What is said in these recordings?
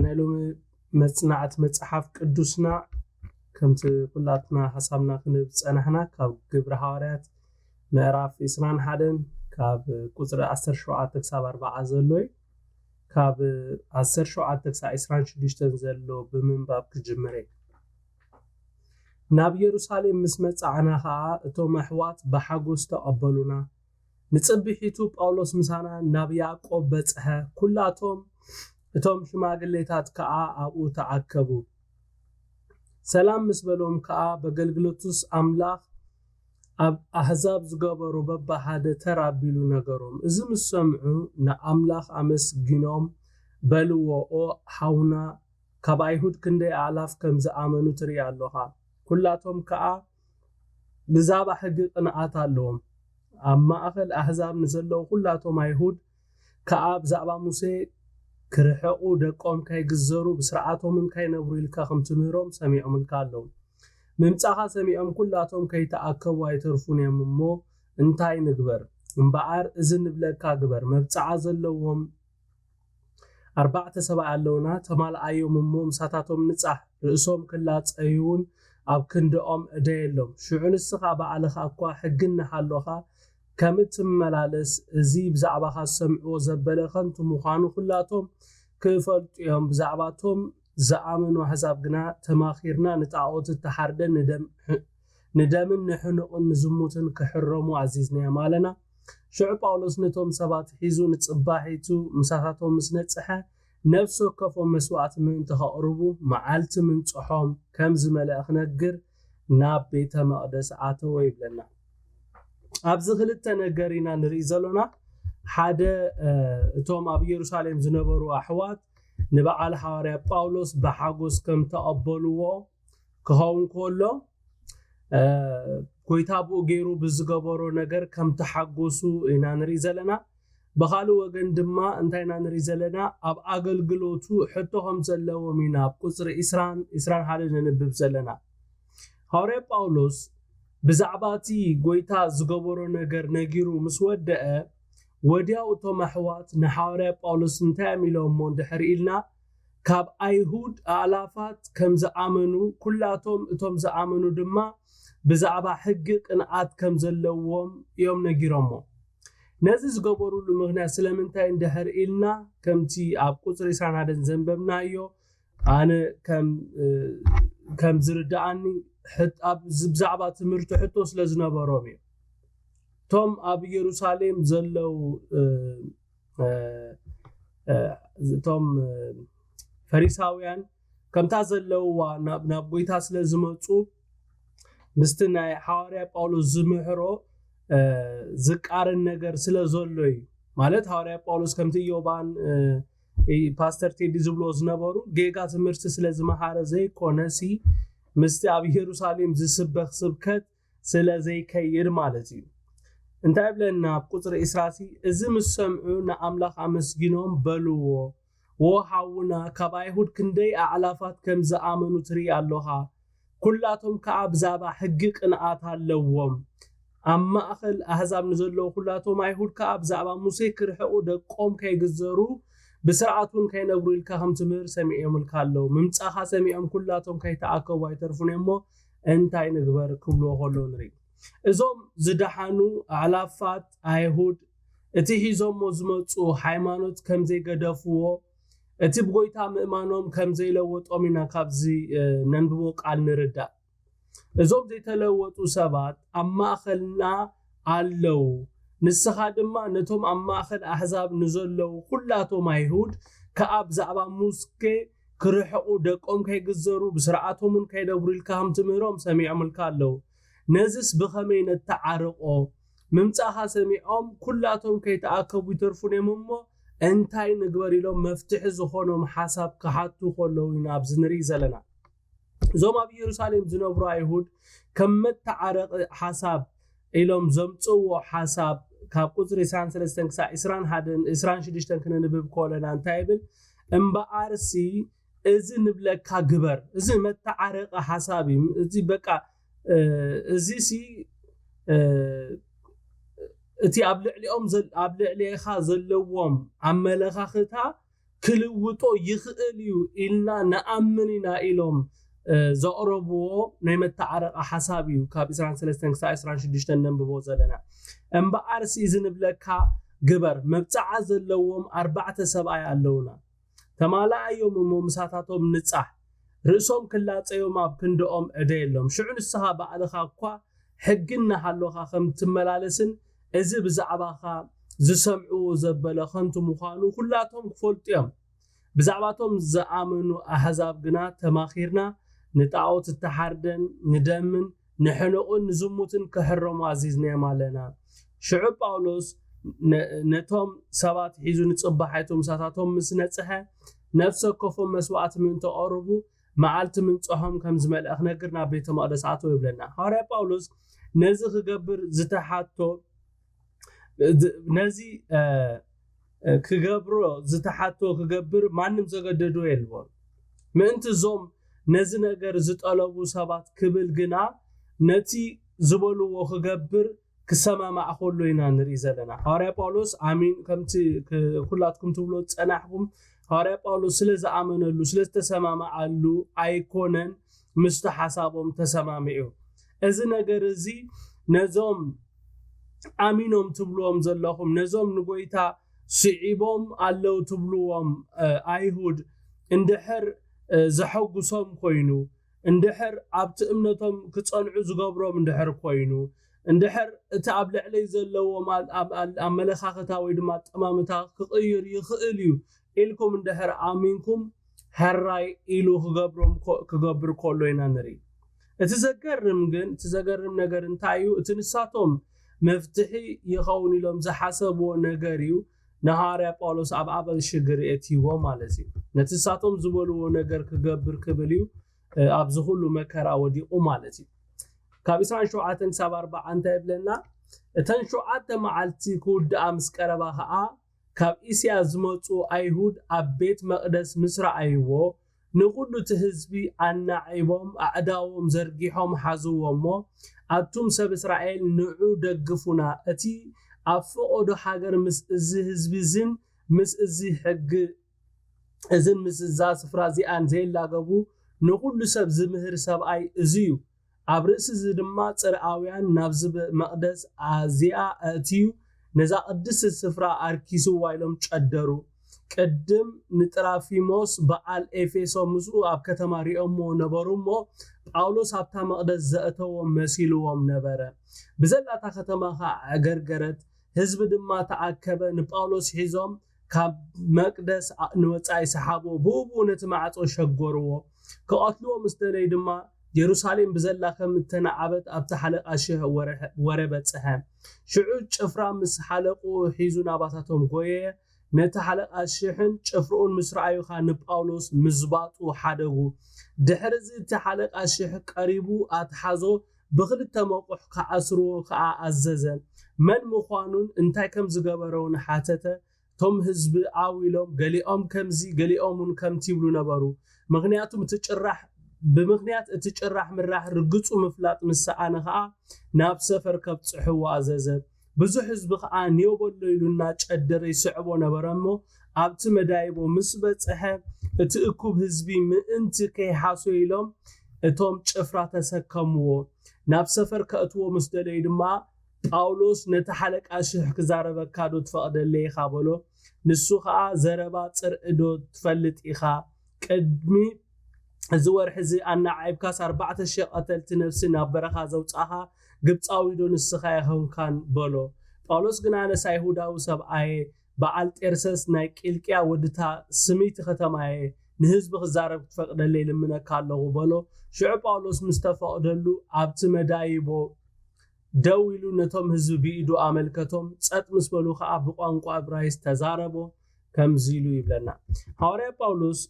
ናይ ሎሚ መጽናዕቲ መጽሓፍ ቅዱስና፣ ከምቲ ኩላትና ሓሳብና ክንብ ጸናሕና፣ ካብ ግብሪ ሃዋርያት ምዕራፍ ዕስራን ሓደን፣ ካብ ቁጽሪ ዓሰርተ ሸውዓተ ክሳብ ኣርባዓ ዘሎ እዩ። ካብ ዓሰርተ ሸውዓተ ክሳብ ዕስራን ሽዱሽተን ዘሎ ብምንባብ ክጅምር እየ። ናብ ኢየሩሳሌም ምስ መጻዕና ኸኣ፣ እቶም ኣሕዋት ብሓጎስ ተቐበሉና። ንጽብሒቱ ጳውሎስ ምሳና ናብ ያዕቆብ በጽሐ። ኩላቶም እቶም ሽማግሌታት ከኣ ኣብኡ ተኣከቡ። ሰላም ምስ በሎም ከኣ፣ በገልግሎቱስ ኣምላኽ ኣብ ኣህዛብ ዝገበሮ በብሓደ ተር ኣቢሉ ነገሮም። እዚ ምስ ሰምዑ ንኣምላኽ ኣመስጊኖም በልዎ፣ "ኦ ሓውና፣ ካብ ኣይሁድ ክንደይ ኣእላፍ ከም ዝኣመኑ ትርኢ ኣሎኻ። ኩላቶም ከኣ ብዛዕባ ሕጊ ቅንኣት ኣለዎም። ኣብ ማእከል ኣህዛብ ንዘለዉ ኩላቶም ኣይሁድ ከኣ ብዛዕባ ሙሴ ክርሕቑ፣ ደቆም ከይግዘሩ፣ ብስርዓቶምን ከይነብሩ ኢልካ ከም ትምህሮም ሰሚዖምልካ ኣለዉ። ምምጻኻ ሰሚዖም ኩላቶም ከይተኣከቡ ኣይተርፉን እዮም። እሞ እንታይ ንግበር? እምበኣር እዚ ንብለካ ግበር፣ መብጽዓ ዘለዎም ኣርባዕተ ሰብኣይ ኣለዉና፣ ተማልኣዮም እሞ ምሳታቶም ንጻሕ፣ ርእሶም ክላጸዩ እውን ኣብ ክንድኦም እደየሎም። ሽዑ ንስኻ ባዕልኻ እኳ ሕጊ እናሃሎኻ ከም እትመላለስ፣ እዚ ብዛዕባኻ ዝሰምዕዎ ዘበለ ከንቱ ምዃኑ ኩላቶም ክፈልጡ እዮም። ብዛዕባቶም ዝኣመኑ ኣህዛብ ግና ተማኺርና፣ ንጣኦት እተሓርደ ንደም፣ ንደምን ንሕኑቕን ንዝሙትን ክሕረሙ ኣዚዝናዮም ኣለና። ሽዑ ጳውሎስ ነቶም ሰባት ሒዙ ንጽባሒቱ ምሳታቶም ምስ ነጽሐ፣ ነፍሲ ወከፎም መስዋእቲ ምእንቲ ከቕርቡ መዓልቲ ምንጽሖም ከም ዝመልአ ክነግር ናብ ቤተ መቕደስ ኣተወ ይብለና። ኣብዚ ክልተ ነገር ኢና ንርኢ ዘሎና። ሓደ፣ እ፣ እቶም ኣብ ኢየሩሳሌም ዝነበሩ ኣሕዋት ንበዓል ሃዋርያ ጳውሎስ ብሓጎስ ከም ተቐበልዎ ክኸውን ከሎ፣ እ፣ ጎይታ ብኡ ገይሩ ብዝገበሮ ነገር ከም ተሓጎሱ ኢና ንርኢ ዘለና። ብኻልእ ወገን ድማ እንታይ ኢና ንርኢ ዘለና? ኣብ ኣገልግሎቱ ሕቶ ከም ዘለዎም ኢና ኣብ ቁጽሪ ዕስራን፣ ዕስራን ሓደን ነንብብ ዘለና። ሃዋርያ ጳውሎስ ብዛዕባ እቲ ጎይታ ዝገበሮ ነገር ነጊሩ ምስ ወደአ፣ ወዲያው እቶም ኣሕዋት ንሃዋርያ ጳውሎስ እንታይ እዮም ኢሎሞ እንድሕር ኢልና፣ ካብ ኣይሁድ ኣእላፋት ከም ዝኣመኑ፣ ኩላቶም እቶም ዝኣመኑ ድማ ብዛዕባ ሕጊ ቅንኣት ከም ዘለዎም እዮም ነጊሮሞ። ነዚ ዝገበሩሉ ምኽንያት ስለምንታይ እንድሕር ኢልና፣ ከምቲ ኣብ ቁጽሪ ዕስራን ሓደን ዘንበብናዮ፣ ኣነ ከም፣ እ፣ ከም ዝርድኣኒ፣ ሕት-፣ ኣብ ዝ-፣ ብዛዕባ ትምህርቲ ሕቶ ስለ ዝነበሮም እዩ። እቶም ኣብ ኢየሩሳሌም ዘለዉ፣ እ፣ እ፣ እ፣ እቶም፣ እ፣ ፈሪሳውያን ከምታ ዘለውዋ ናብ፣ ናብ ጎይታ ስለ ዝመጹ፣ ምስቲ ናይ ሃዋርያ ጳውሎስ ዝምህሮ፣ እ፣ ዝቃረን ነገር ስለ ዘሎ እዩ። ማለት ሃዋርያ ጳውሎስ ከምቲ ዮባን፣ እ፣ እ፣ ፓስተር ቴዲ ዝብሎ ዝነበሩ ጌጋ ትምህርቲ ስለ ዝመሃረ ዘይኮነሲ፣ ምስቲ ኣብ ኢየሩሳሌም ዝስበኽ ስብከት ስለ ዘይከይድ ማለት እዩ። እንታይ ይብለና ኣብ ቁጽሪ ዕስራ ሲ? "እዚ ምስ ሰምዑ ንኣምላኽ ኣመስጊኖም በልዎ፣ 'ዎ ሓውና፣ ካብ ኣይሁድ ክንደይ ኣዕላፋት ከም ዝኣመኑ ትርኢ ኣሎኻ። ኩላቶም ከኣ ብዛዕባ ሕጊ ቅንኣት ኣለዎም። ኣብ ማእከል ኣህዛብ ንዘለዉ ኩላቶም ኣይሁድ ከኣ ብዛዕባ ሙሴ ክርሕቑ፣ ደቆም ከይግዘሩ፣ ብስርዓት እውን ከይነብሩ ኢልካ ከም ትምህር ሰሚዖምልካ ኣለዉ። ምምጻኻ ሰሚዖም ኩላቶም ከይተኣከቡ ኣይተርፉን እዮም። እሞ እንታይ ንግበር?' ክብልዎ ከለዉ ንርኢ። እዞም ዝደሓኑ ኣዕላፋት ኣይሁድ እቲ ሒዞሞ ዝመጹ ሃይማኖት ከም ዘይገደፍዎ፣ እቲ ብጎይታ ምእማኖም ከም ዘይለወጦም ኢና ካብዚ፣ እ፣ ነንብቦ ቃል ንርዳእ። እዞም ዘይተለወጡ ሰባት ኣብ ማእከልና ኣለዉ። ንስኻ ድማ ነቶም ኣብ ማእከል ኣህዛብ ንዘለዉ ኩላቶም ኣይሁድ ከኣ ብዛዕባ ሙስኬ ክርሕቑ፣ ደቆም ከይግዘሩ፣ ብስርዓቶም እውን ከይነብሩ ኢልካ ከም ትምህሮም ሰሚዖምልካ ኣለዉ። ነዝስ ብኸመይ ነተዓርቆ? ምምጻኻ ሰሚዖም ኩላቶም ከይተኣከቡ ይተርፉን እዮም እሞ እንታይ ንግበር ኢሎም መፍትሒ ዝኾኖም ሓሳብ ክሓቱ ከለዉ ኢና ኣብዚ ንርኢ ዘለና። እዞም ኣብ ኢየሩሳሌም ዝነብሩ ኣይሁድ ከም መተዓረቂ ሓሳብ ኢሎም ዘምጽእዎ ሓሳብ ካብ ቁጽሪ ዕስራን ሰለስተን ክሳብ ዕስራን ሓደን፣ ዕስራን ሽዱሽተን ክነንብብ ከለና እንታይ ይብል? እምበኣርሲ እዚ ንብለካ ግበር። እዚ መተዓረቂ ሓሳብ እዩ። እዚ በቃ፣ እ፣ እዚ ሲ፣ እ፣ እቲ ኣብ ልዕሊኦም ዘል-፣ ኣብ ልዕሌኻ ዘለዎም ኣመለኻኽታ ክልውጦ ይኽእል እዩ ኢልና ንኣምን ኢና ኢሎም ዘቕረብዎ ናይ መተዓረቂ ሓሳብ እዩ። ካብ ዕስራን ሰለስተን ክሳብ ዕስራን ሽዱሽተን ነንብቦ ዘለና። እምበኣርሲ እዚ ንብለካ ግበር፣ መብጽዓ ዘለዎም ኣርባዕተ ሰብኣይ ኣለውና። ተማልኣዮም እሞ ምሳታቶም ንጻሕ፣ ርእሶም ክላጸዮም ኣብ ክንድኦም ዕደየሎም። ሽዑ ንስኻ ባዕልኻ እኳ ሕጊ እናሃሎኻ ከም ትመላለስን እዚ ብዛዕባኻ ዝሰምዕዎ ዘበለ ከንቱ ምዃኑ ኩላቶም ክፈልጡ እዮም። ብዛዕባቶም ዝኣመኑ ኣህዛብ ግና ተማኺርና ንጣዖት እተሓርደን ንደምን ንሕኑቕን ንዝሙትን ክሕረሙ ኣዚዝናዮም ኣለና። ሽዑ ጳውሎስ ነቶም ሰባት ሒዙ ንጽባሕ ኣይቶም ምሳታቶም ምስ ነጽሐ ነፍሲ ወከፎም መስዋእቲ ምእንቲ ቐርቡ መዓልቲ ምንጽሖም ከም ዝመልአ ክነግር ናብ ቤተ መቕደስ ኣተው ይብለና። ሃዋርያ ጳውሎስ ነዚ ክገብር ዝተሓቶ ነዚ ክገብሮ ዝተሓቶ ክገብር ማንም ዘገደዶ የልቦን። ምእንቲ እዞም ነዚ ነገር ዝጠለቡ ሰባት ክብል ግና ነቲ ዝበልዎ ክገብር ክሰማማዕ ከሎ ኢና ንርኢ ዘለና። ሃዋርያ ጳውሎስ ኣሚን ከምቲ ኩላትኩም ትብሎ ዝጸናሕኩም ሃዋርያ ጳውሎስ ስለ ዝኣመነሉ ስለ ዝተሰማማዓሉ ኣይኮነን ምስቲ ሓሳቦም ተሰማሚዑ። እዚ ነገር እዚ ነዞም ኣሚኖም ትብልዎም ዘለኹም ነዞም ንጎይታ ስዒቦም ኣለዉ ትብልዎም ኣይሁድ እንድሕር ዘሐጉሶም ኮይኑ እንድሕር ኣብቲ እምነቶም ክጸንዑ ዝገብሮም እንድሕር ኮይኑ እንድሕር እቲ ኣብ ልዕለይ ዘለዎም ኣመለኻኽታ ወይ ድማ ኣጠማምታ ክቕይር ይኽእል እዩ ኢልኩም እንድሕር ኣሚንኩም ሕራይ ኢሉ ክገብሮም ክገብር ከሎ ኢና ንርኢ። እቲ ዘገርም ግን እቲ ዘገርም ነገር እንታይ እዩ? እቲ ንሳቶም መፍትሒ ይኸውን ኢሎም ዝሓሰብዎ ነገር እዩ ንሃዋርያ ጳውሎስ ኣብ ኣበል ሽግር የእትይዎ ማለት እዩ። ነቲ ንሳቶም ዝበልዎ ነገር ክገብር ክብል እዩ ኣብዚ ኩሉ መከራ ወዲቑ ማለት እዩ። ካብ ዕስራን ሸውዓተን ክሳብ ኣርባዓ እንታይ ይብለና? እተን ሸውዓተ መዓልቲ ክውድኣ ምስ ቀረባ ኸኣ ካብ እስያ ዝመጹ ኣይሁድ ኣብ ቤት መቕደስ ምስ ረኣይዎ ንኹሉ እቲ ህዝቢ ኣናዒቦም ኣዕዳዎም ዘርጊሖም ሓዝዎ እሞ ኣቱም ሰብ እስራኤል ንዑ ደግፉና፣ እቲ ኣብ ፈቐዶ ሃገር ምስ እዚ ህዝቢ እዝን ምስ እዚ ሕጊ እዝን ምስ እዛ ስፍራ እዚኣን ዘይላገቡ ንኹሉ ሰብ ዝምህር ሰብኣይ እዚ እዩ። ኣብ ርእሲ እዚ ድማ ጽርኣውያን ናብዚ መቕደስ ኣዚኣ ኣእትዩ ነዛ ቅድስቲ ስፍራ ኣርኪስዋ ኢሎም ጨደሩ። ቅድም ንጥራፊሞስ በዓል ኤፌሶ ምስኡ ኣብ ከተማ ሪኦሞ ነበሩ እሞ ጳውሎስ ኣብታ መቕደስ ዘእተዎም መሲልዎም ነበረ። ብዘላታ ከተማ ኸዓ ኣዕገርገረት፣ ህዝቢ ድማ ተኣከበ። ንጳውሎስ ሒዞም ካብ መቅደስ ንወጻኢ ሰሓብዎ፣ ብኡ ብኡ ነቲ ማዕጾ ሸጎርዎ። ክቐትልዎ ምስ ደለዩ ድማ፣ ጀሩሳሌም ብዘላ ከም እተናዕበት ኣብቲ ሓለቓ ሽሕ ወረ በጽሐ። ሽዑ ጭፍራ ምስ ሓለቕኡ ሒዙ ናባታቶም ጐየየ። ነቲ ሓለቓ ሽሕን ጭፍርኡን ምስ ረኣዩ ኸኣ ንጳውሎስ ምዝባጡ ሓደጉ። ድሕሪ እዚ እቲ ሓለቓ ሽሕ ቀሪቡ ኣትሓዞ፣ ብኽልተ መቑሕ ክዓስርዎ ከኣ ኣዘዘ። መን ምዃኑን እንታይ ከም ዝገበረ እውን ሓተተ። እቶም ህዝቢ ዓው ኢሎም፣ ገሊኦም ከምዚ ገሊኦም እውን ከምቲ ይብሉ ነበሩ። ምኽንያቱም እቲ ጭራሕ ብምኽንያት እቲ ጭራሕ ምራሕ ርግጹ ምፍላጥ ምስ ሰኣነ ኸኣ ናብ ሰፈር ከብጽሕዎ ኣዘዘ። ብዙሕ ህዝቢ ኸኣ ኒዮ በሎ ኢሉ እናጨደረ ይስዕቦ ነበረ እሞ ኣብቲ መዳይቦ ምስ በጽሐ እቲ እኩብ ህዝቢ ምእንቲ ከይሓስዮ ኢሎም እቶም ጭፍራ ተሰከምዎ። ናብ ሰፈር ከእትዎ ምስ ደለዩ ድማ ጳውሎስ ነቲ ሓለቃ ሽሕ ክዛረበካ ዶ ትፈቕደለይ ኢኻ በሎ። ንሱ ኸኣ ዘረባ ጽርዒ ዶ ትፈልጥ ኢኻ? ቅድሚ እዚ ወርሒ እዚ ኣናዓይብካስ ኣርባዕተ ሽሕ ቀተልቲ ነፍሲ ናብ በረኻ ዘውጻእኻ ግብጻዊ ዶ ንስኻ ኣይኮንካን በሎ። ጳውሎስ ግን ኣነስ ኣይሁዳዊ ሰብኣየ በዓል ጤርሰስ ናይ ቂልቅያ ወድታ ስምይቲ ከተማየ ንህዝቢ ክዛረብ ክትፈቅደለይ ልምነካ ኣለኹ በሎ። ሽዑ ጳውሎስ ምስ ተፈቕደሉ ኣብቲ መዳይቦ ደው ኢሉ ነቶም ህዝቢ ብኢዱ ኣመልከቶም። ጸጥ ምስ በሉ ከኣ ብቋንቋ እብራይስ ተዛረቦ። ከምዚ ኢሉ ይብለና ሃዋርያ ጳውሎስ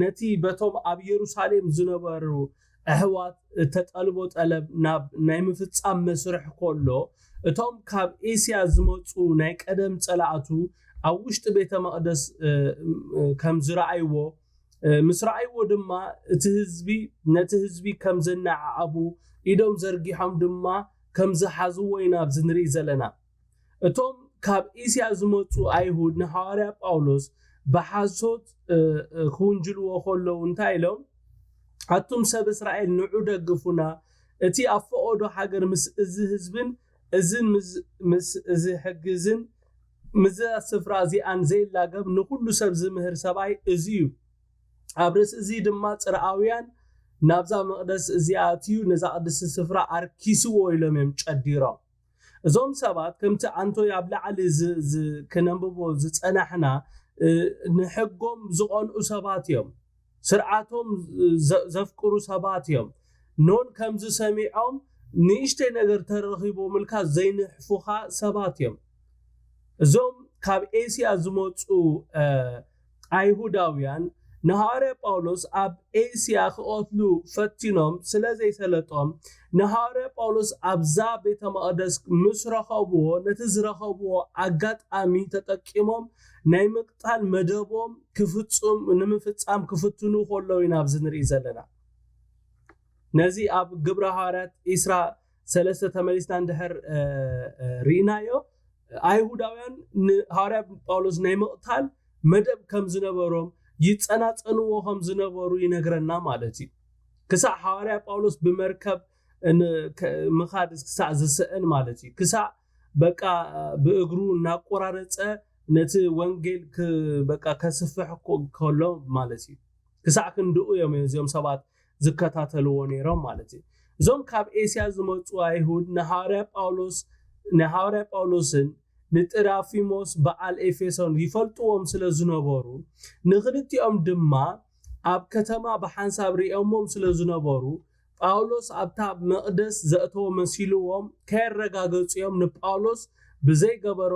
ነቲ በቶም ኣብ ኢየሩሳሌም ዝነበሩ ኣሕዋት እተጠልቦ ጠለብ ናብ ናይ ምፍጻም መስርሕ ከሎ እቶም ካብ ኤስያ ዝመጹ ናይ ቀደም ጸላእቱ ኣብ ውሽጢ ቤተ መቕደስ ከም ዝረኣይዎ ምስ ረኣይዎ ድማ እቲ ህዝቢ ነቲ ህዝቢ ከም ዘነዓዓቡ ኢዶም ዘርጊሖም ድማ ከም ዝሓዝዎ ኢና ኣብዚ ንርኢ ዘለና። እቶም ካብ እስያ ዝመጹ ኣይሁድ ንሃዋርያ ጳውሎስ ብሓሶት ክውንጅልዎ ከለዉ እንታይ ኢሎም? ኣቱም ሰብ እስራኤል ንዑ ደግፉና፣ እቲ ኣብ ፈቐዶ ሃገር ምስ እዚ ህዝብን እዝን ምስ እዚ ሕግዝን ምዛ ስፍራ እዚኣን ዘይላገብ ንኹሉ ሰብ ዝምህር ሰብኣይ እዚ እዩ። ኣብ ርእሲ እዚ ድማ ጽርኣውያን ናብዛ መቕደስ እዚኣ ኣትዩ ነዛ ቅድስቲ ስፍራ ኣርኪስዎ ኢሎም እዮም ጨዲሮም። እዞም ሰባት ከምቲ ኣንቶይ ኣብ ላዕሊ ክነንብቦ ዝጸናሕና ንሕጎም ዝቐንኡ ሰባት እዮም። ስርዓቶም ዘፍቅሩ ሰባት እዮም። ኖን ከምዚ ሰሚዖም ንእሽተይ ነገር ተረኺቦምልካ ዘይንሕፉኻ ሰባት እዮም። እዞም ካብ ኤስያ ዝመፁ ኣይሁዳውያን ንሃዋርያ ጳውሎስ ኣብ ኤስያ ክቐትሉ ፈቲኖም ስለ ዘይሰለጦም ንሃዋርያ ጳውሎስ ኣብዛ ቤተ መቕደስ ምስ ረኸብዎ ነቲ ዝረኸብዎ ኣጋጣሚ ተጠቂሞም ናይ ምቕታል መደቦም ክፍፁም ንምፍፃም ክፍትኑ ከለዉ ኢና ኣብዚ ንርኢ ዘለና። ነዚ ኣብ ግብረ ሃዋርያት ዒስራ ሰለስተ ተመሊስና እንድሕር ርኢናዮ ኣይሁዳውያን ንሃዋርያ ጳውሎስ ናይ ምቕታል መደብ ከም ዝነበሮም ይፀናፀንዎ ከም ዝነበሩ ይነግረና ማለት እዩ። ክሳዕ ሃዋርያ ጳውሎስ ብመርከብ ምኻድ ክሳዕ ዝስእን ማለት እዩ። ክሳዕ በቃ ብእግሩ እናቆራረፀ ነቲ ወንጌል በቃ ከስፍሕ ከሎ ማለት እዩ። ክሳዕ ክንድኡ እዮም እዚኦም ሰባት ዝከታተልዎ ነይሮም ማለት እዩ። እዞም ካብ ኤስያ ዝመፁ ኣይሁድ ንሃዋርያ ጳውሎስ ንሃዋርያ ጳውሎስን ንጥራፊሞስ በዓል ኤፌሶን ይፈልጥዎም ስለ ዝነበሩ ንክልቲኦም ድማ ኣብ ከተማ ብሓንሳብ ሪኦሞም ስለ ዝነበሩ ጳውሎስ ኣብታ መቕደስ ዘእተዎ መሲልዎም ከየረጋገፁ እዮም ንጳውሎስ ብዘይገበሮ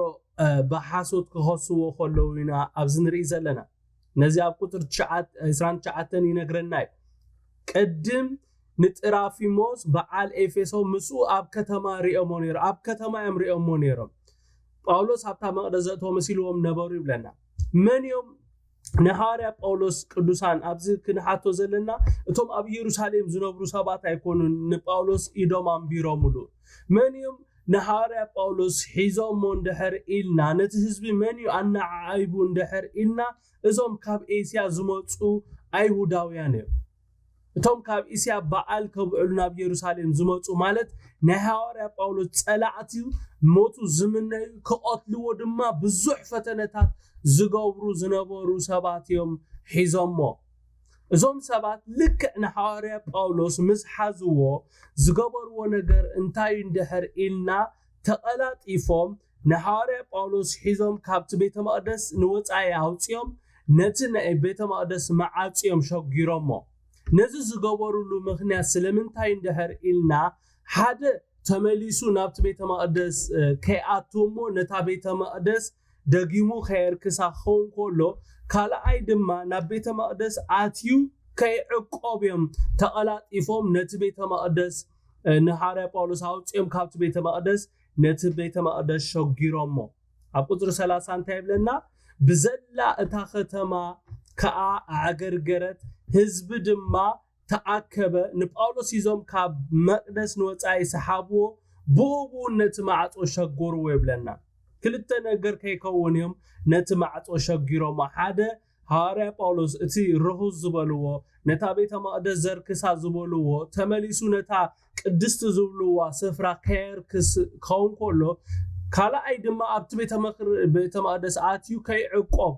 ብሓሶት ክኸስዎ ከለዉ ኢና ኣብዚ ንርኢ ዘለና። ነዚ ኣብ ቁፅሪ ዕስራን ትሽዓተን ይነግረና እዩ። ቅድም ንጥራፊሞስ በዓል ኤፌሶ ምስኡ ኣብ ከተማ ሪኦሞ ነይሮም ኣብ ከተማ እዮም ሪኦሞ ነይሮም። ጳውሎስ ኣብታ መቕደስ ዘእተዎ መሲልዎም ነበሩ ይብለና። መን እዮም ንሃዋርያ ጳውሎስ ቅዱሳን ኣብዚ ክንሓቶ ዘለና? እቶም ኣብ ኢየሩሳሌም ዝነብሩ ሰባት ኣይኮኑን ንጳውሎስ ኢዶም ኣንቢሮምሉ። መን እዮም ንሃዋርያ ጳውሎስ ሒዞሞ እንድሕር ኢልና ነቲ ህዝቢ መን እዩ ኣነዓዒቡ እንድሕር ኢልና እዞም ካብ ኤስያ ዝመፁ ኣይሁዳውያን እዮም። እቶም ካብ እስያ በዓል ከብዕሉ ናብ ኢየሩሳሌም ዝመፁ ማለት ናይ ሃዋርያ ጳውሎስ ፀላዕቲ ሞቱ ዝምነዩ ክቐትልዎ ድማ ብዙሕ ፈተነታት ዝገብሩ ዝነበሩ ሰባት እዮም ሒዞሞ። እዞም ሰባት ልክዕ ንሃዋርያ ጳውሎስ ምስ ሓዝዎ ዝገበርዎ ነገር እንታይ እንድሕር ኢልና ተቐላጢፎም ንሃዋርያ ጳውሎስ ሒዞም ካብቲ ቤተ መቕደስ ንወፃኢ ኣውፅኦም ነቲ ናይ ቤተ መቕደስ መዓፅዮም ሸጊሮሞ። ነዚ ዝገበሩሉ ምኽንያት ስለምንታይ እንድሕር ኢልና ሓደ ተመሊሱ ናብቲ ቤተ መቕደስ ከይኣቱ እሞ ነታ ቤተ መቕደስ ደጊሙ ከየርክሳ ክኸውን ከሎ ካልኣይ ድማ ናብ ቤተ መቕደስ ኣትዩ ከይዕቆብ እዮም ተቐላጢፎም ነቲ ቤተ መቕደስ ንሃዋርያ ጳውሎስ ኣውፅኦም ካብቲ ቤተ መቕደስ ነቲ ቤተ መቕደስ ሸጊሮሞ። ኣብ ቁፅሪ ሰላሳ እንታይ ይብለና? ብዘላ እታ ከተማ ከዓ ኣዕገርገረት፣ ህዝቢ ድማ ተኣከበ። ንጳውሎስ ሒዞም ካብ መቕደስ ንወፃኢ ሰሓብዎ፣ ብኡ ብኡ ነቲ ማዕፆ ሸጎርዎ ይብለና። ክልተ ነገር ከይከውን እዮም ነቲ ማዕፆ ሸጊሮሞ። ሓደ ሃዋርያ ጳውሎስ እቲ ርኹስ ዝበልዎ ነታ ቤተ መቕደስ ዘርክሳ ዝበልዎ ተመሊሱ ነታ ቅድስቲ ዝብልዋ ስፍራ ከየርክስ ክኸውን ከሎ ካልኣይ ድማ ኣብቲ ቤተ መቕደስ ኣትዩ ከይዕቆብ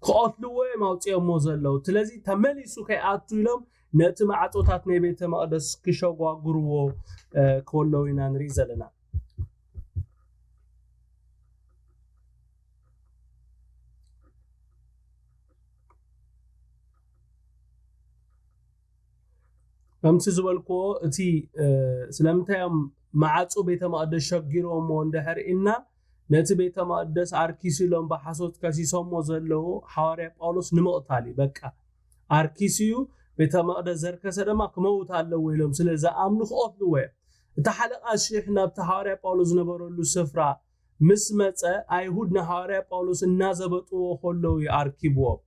ክቐትልዎ እዮም ኣውፅኦሞ ዘለዉ። ስለዚ ተመሊሱ ከይኣቱ ኢሎም ነቲ ማዕፆታት ናይ ቤተ መቕደስ ክሸጓጉርዎ ከለዉ ኢና ንርኢ ዘለና። ከምቲ ዝበልክዎ እቲ ስለምንታይ እዮም መዓፁ ቤተ መቕደስ ሸጊሮሞ እንድሕር ኢልና ነቲ ቤተ መቕደስ ኣርኪሱ ኢሎም ብሓሶት ከሲሶሞ ዘለዉ ሓዋርያ ጳውሎስ ንምቕታል እዩ። በቃ ኣርኪሱ እዩ፣ ቤተ መቕደስ ዘርከሰ ድማ ክመውት ኣለዎ ኢሎም ስለ ዝኣምኑ ክቐትልዎ እዮም። እቲ ሓለቓ ሽሕ ናብቲ ሓዋርያ ጳውሎስ ዝነበረሉ ስፍራ ምስ መጸ ኣይሁድ ንሃዋርያ ጳውሎስ እናዘበጥዎ ከለዉ እዩ ኣርኪብዎም።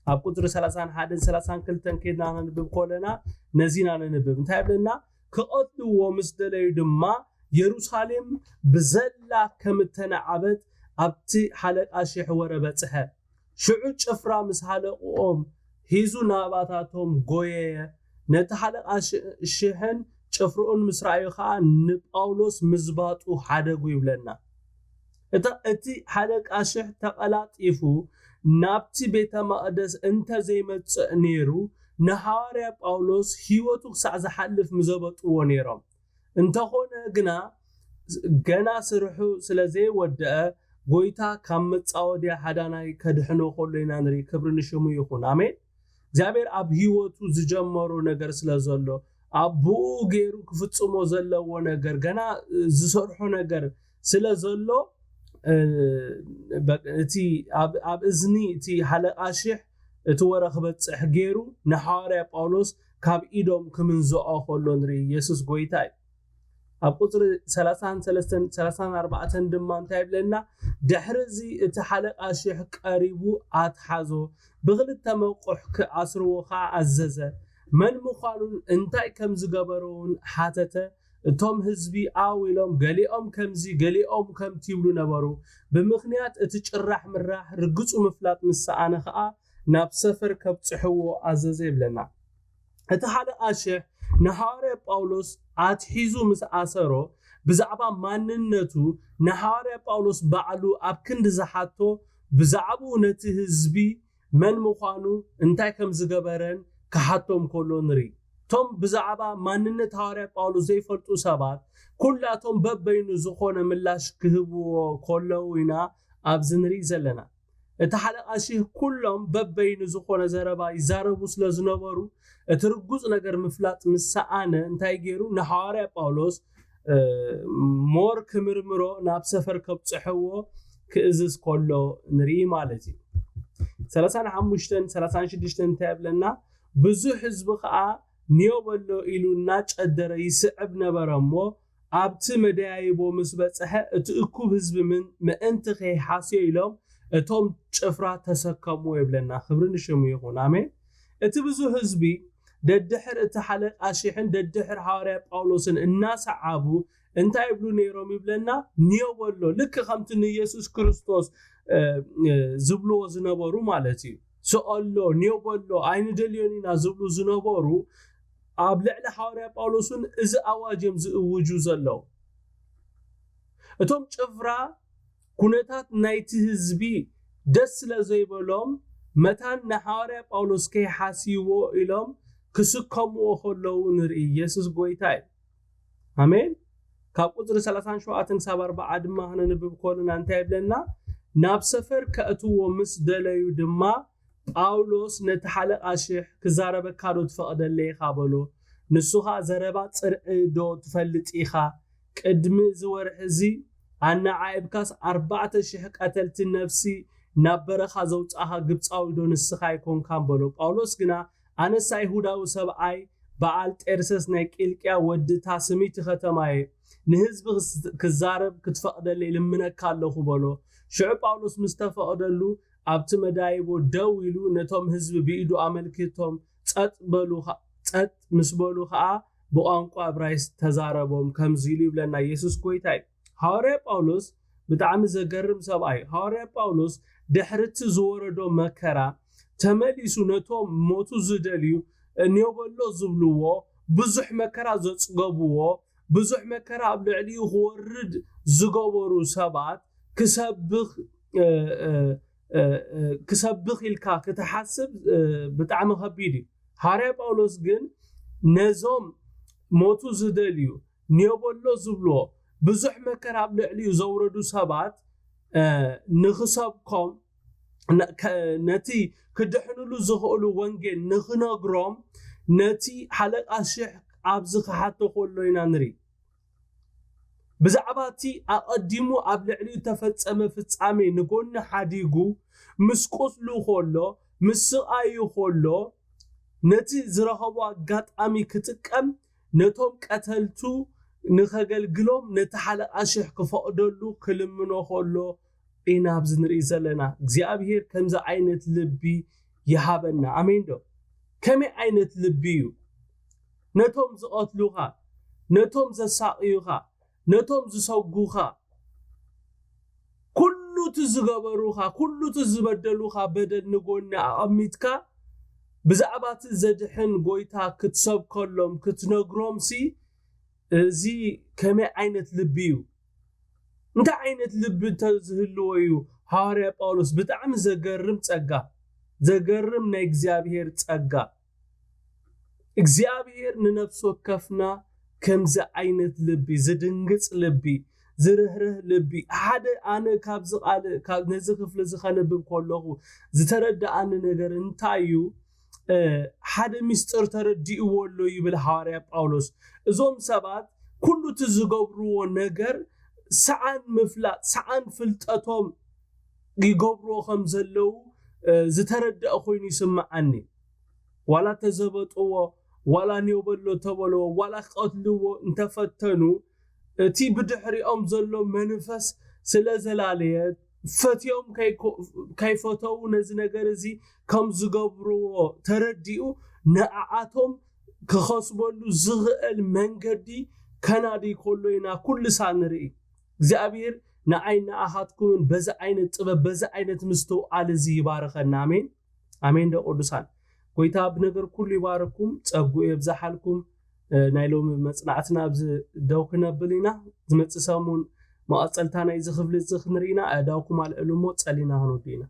ኣብ ቁፅሪ ሰላሳን ሓደን ሰላሳን ክልተን ከድና ከንብብ ከለና ነዚና ነንብብ እንታይ ብለና? ክቐትልዎ ምስ ደለዩ ድማ የሩሳሌም ብዘላ ከም እተነዓበት ኣብቲ ሓለቃ ሽሕ ወረ በጽሐ። ሽዑ ጭፍራ ምስ ሃለቕኦም ሒዙ ናባታቶም ጎየየ። ነቲ ሓለቓ ሽሕን ጭፍርኡን ምስ ረኣዩ ኸኣ ንጳውሎስ ምዝባጡ ሓደጉ ይብለና። እቲ ሓለቃ ሽሕ ተቐላጢፉ ናብቲ ቤተ መቕደስ እንተ ዘይመጽእ ነይሩ ንሃዋርያ ጳውሎስ ህይወቱ ክሳዕ ዝሓልፍ ምዘበጥዎ ነይሮም። እንተኾነ ግና ገና ስርሑ ስለ ዘይወደአ ጎይታ ካብ መጻወድያ ሓዳናይ ከድሕኖ ከሎ ኢና ንርኢ። ክብሪ ንሽሙ ይኹን። ኣሜን። እግዚኣብሔር ኣብ ህይወቱ ዝጀመሮ ነገር ስለ ዘሎ ኣብ ብኡ ገይሩ ክፍጽሞ ዘለዎ ነገር ገና ዝሰርሖ ነገር ስለ ዘሎ እቲ ኣብ እዝኒ እቲ ሓለቃ ሽሕ እቲ ወረ ክበፅሕ ገይሩ ንሓዋርያ ጳውሎስ ካብ ኢዶም ክምንዝዖ ከሎ ንርኢ። ኢየሱስ ጎይታ እዩ። ኣብ ቁፅሪ ሰላሳን ሰለስተን ሰላሳን ኣርባዕተን ድማ እንታይ ይብለና? ድሕሪ እዚ እቲ ሓለቃ ሽሕ ቀሪቡ ኣትሓዞ፣ ብክልተ መቑሕ ክኣስርዎ ከዓ ኣዘዘ። መን ምዃኑን እንታይ ከም ዝገበሮ እውን ሓተተ። እቶም ህዝቢ ኣው ኢሎም ገሊኦም ከምዚ ገሊኦም ከምቲ ይብሉ ነበሩ። ብምኽንያት እቲ ጭራሕ ምራሕ ርግፁ ምፍላጥ ምስ ሰኣነ ከዓ ናብ ሰፈር ከብፅሕዎ ኣዘዘ ይብለና። እቲ ሓለቃ ሽሕ ንሃዋርያ ጳውሎስ ኣትሒዙ ምስ ኣሰሮ ብዛዕባ ማንነቱ ንሃዋርያ ጳውሎስ ባዕሉ ኣብ ክንዲ ዝሓቶ ብዛዕባኡ ነቲ ህዝቢ መን ምዃኑ እንታይ ከም ዝገበረን ክሓቶም ከሎ ንርኢ። እቶም ብዛዕባ ማንነት ሃዋርያ ጳውሎስ ዘይፈልጡ ሰባት ኩላቶም በበይኑ ዝኾነ ምላሽ ክህብዎ ከለዉ ኢና ኣብዚ ንርኢ ዘለና። እቲ ሓለቃ ሽህ ኩሎም በበይኑ ዝኾነ ዘረባ ይዛረቡ ስለ ዝነበሩ እቲ ርጉጽ ነገር ምፍላጥ ምስ ሰኣነ እንታይ ገይሩ ንሃዋርያ ጳውሎስ ሞር ክምርምሮ ናብ ሰፈር ከብጽሕዎ ክእዝዝ ከሎ ንርኢ ማለት እዩ። ሰላሳን ሓሙሽተን ሰላሳን ሽዱሽተን እንታይ ይብለና? ብዙሕ ህዝቢ ከዓ ኒዮ በሎ ኢሉ እናጨደረ ይስዕብ ነበረ እሞ ኣብቲ መደያይቦ ምስ በጽሐ እቲ እኩብ ህዝቢ ምእንቲ ከይሓስዮ ኢሎም እቶም ጭፍራ ተሰከምዎ ይብለና። ክብሪ ንሽሙ ይኹን። ኣሜን። እቲ ብዙሕ ህዝቢ ደድሕር እቲ ሓለቃ ሽሕን ደድሕር ሃዋርያ ጳውሎስን እናሰዓቡ እንታይ ይብሉ ነይሮም ይብለና? ኒዮ በሎ። ልክ ከምቲ ንኢየሱስ ክርስቶስ ዝብልዎ ዝነበሩ ማለት እዩ። ስቐሎ፣ ኒዮ በሎ፣ ኣይንደልዮን ኢና ዝብሉ ዝነበሩ ኣብ ልዕሊ ሃዋርያ ጳውሎስን እዚ ኣዋጅ እዮም ዝእውጁ ዘለዉ። እቶም ጭፍራ ኩነታት ናይቲ ህዝቢ ደስ ስለ ዘይበሎም መታን ንሃዋርያ ጳውሎስ ከይሓስይዎ ኢሎም ክስከምዎ ከለዉ ንርኢ። ኢየሱስ ጎይታ እዩ። ኣሜን። ካብ ቁፅሪ ሰላሳን ሸውዓተን ክሳብ ኣርባዓ ድማ ክነንብብ ከለና እንታይ ይብለና? ናብ ሰፈር ከእትዎ ምስ ደለዩ ድማ ጳውሎስ ነቲ ሓለቃ ሽሕ ክዛረበካ ዶ ትፈቕደለይ ኢኻ በሎ። ንሱ ኸኣ ዘረባ ጽርዒ ዶ ትፈልጥ ኢኻ? ቅድሚ እዚ ወርሒ እዚ ኣነዓኢብካስ ኣርባዕተ ሽሕ ቀተልቲ ነፍሲ ናብ በረኻ ዘውጻእኻ ግብጻዊ ዶ ንስኻ ኣይኮንካን በሎ። ጳውሎስ ግና ኣነስ ኣይሁዳዊ ሰብኣይ በዓል ጤርሰስ ናይ ቂልቅያ ወዲ እታ ስምይቲ ከተማ እየ። ንህዝቢ ክዛረብ ክትፈቕደለይ ልምነካ ኣለኹ በሎ። ሽዑ ጳውሎስ ምስ ተፈቕደሉ ኣብቲ መዳይቦ ደው ኢሉ ነቶም ህዝቢ ብኢዱ ኣመልኪቶም ጸጥ በሉ ጸጥ ምስ በሉ ከዓ ብቋንቋ እብራይስ ተዛረቦም ከምዚ ኢሉ ይብለና። ኢየሱስ ጎይታ እዩ። ሃዋርያ ጳውሎስ ብጣዕሚ ዘገርም ሰብኣይ። ሃዋርያ ጳውሎስ ድሕርቲ ዝወረዶ መከራ ተመሊሱ ነቶም ሞቱ ዝደልዩ እኔው በሎ ዝብልዎ ብዙሕ መከራ ዘጽገብዎ ብዙሕ መከራ ኣብ ልዕሊኡ ክወርድ ዝገበሩ ሰባት ክሰብኽ ክሰብኽ ኢልካ ክትሓስብ ብጣዕሚ ከቢድ እዩ። ሃዋርያ ጳውሎስ ግን ነዞም ሞቱ ዝደልዩ ኔበሎ ዝብልዎ ብዙሕ መከራ ኣብ ልዕሊኡ ዘውረዱ ሰባት ንኽሰብኮም ነቲ ክድሕንሉ ዝኽእሉ ወንጌል ንኽነግሮም ነቲ ሓለቃ ሽሕ ኣብዚ ክሓቶ ከሎ ኢና ንርኢ። ብዛዕባ እቲ ኣቐዲሙ ኣብ ልዕሊኡ እተፈጸመ ፍጻሜ ንጎኒ ሓዲጉ ምስ ቁስሉ ከሎ ምስ ስቓዩ ከሎ ነቲ ዝረኸቦ ኣጋጣሚ ክጥቀም ነቶም ቀተልቱ ንኸገልግሎም ነቲ ሓለቓ ሽሕ ክፈቕደሉ ክልምኖ ከሎ ኢና ኣብዚ ንርኢ ዘለና። እግዚኣብሄር ከምዚ ዓይነት ልቢ ይሃበና። ኣሜን ዶ? ከመይ ዓይነት ልቢ እዩ? ነቶም ዝቐትሉኻ፣ ነቶም ዘሳቕዩኻ፣ ነቶም ዝሰጉኻ ኩሉ እቲ ዝገበሩኻ፣ ኩሉ እቲ ዝበደሉኻ በደል ንጎኒ ኣቐሚጥካ፣ ብዛዕባ እቲ ዘድሕን ጎይታ ክትሰብከሎም፣ ክትነግሮምሲ፣ እዚ ከመይ ዓይነት ልቢ እዩ? እንታይ ዓይነት ልቢ እንተዝህልዎ እዩ? ሃዋርያ ጳውሎስ፣ ብጣዕሚ ዘገርም ጸጋ፣ ዘገርም ናይ እግዚኣብሔር ጸጋ። እግዚኣብሔር ንነፍሲ ወከፍና ከምዚ ዓይነት ልቢ፣ ዝድንግጽ ልቢ፣ ዝርህርህ ልቢ፣ ሓደ ኣነ ካብዚ ቃል፣ ካብ ነዚ ክፍሊ እዚ ከንብብ ከለኹ ዝተረድኣኒ ነገር እንታይ እዩ? እ፣ ሓደ ሚስጥር ተረዲእዎ ኣሎ ይብል ሃዋርያ ጳውሎስ። እዞም ሰባት ኩሉ እቲ ዝገብርዎ ነገር ሰዓን ምፍላጥ፣ ሰዓን ፍልጠቶም ይገብርዎ ከም ዘለዉ፣ እ፣ ዝተረድአ ኮይኑ ይስምዓኒ። ዋላ ተዘበጥዎ፣ ዋላ ኔው በሎ ተበልዎ፣ ዋላ ክቐትልዎ እንተፈተኑ፣ እቲ ብድሕሪኦም ዘሎ መንፈስ ስለ ዘላለየ፣ ፈትዮም ከይኮ-፣ ከይፈተዉ ነዚ ነገር እዚ ከም ዝገብርዎ ተረዲኡ፣ ንኣኣቶም ክኸስበሉ ዝኽእል መንገዲ ከናዲ ከሎ ኢና ኩሉ ሳዕ ንርኢ። እግዚኣብሔር ንኣይ ንኣኻትኩምን በዚ ዓይነት ጥበብ፣ በዚ ዓይነት ምስትውዓል እዚ ይባርኸና። ኣሜን፣ ኣሜን። ዶ ቅዱሳን፣ ጎይታ ብነገር ኩሉ ይባርኩም፣ ጸጉኡ የብዝሓልኩም። እ፣ ናይ ሎሚ መጽናዕትና ኣብዚ ደው ክነብል ኢና። ዝመጽእ ሰሙን መቐጸልታ ናይዚ ክፍሊ እዚ ክንርኢ ኢና። ኣእዳውኩም ኣልዕሉ እሞ ጸሊና ክንውዲ ኢና።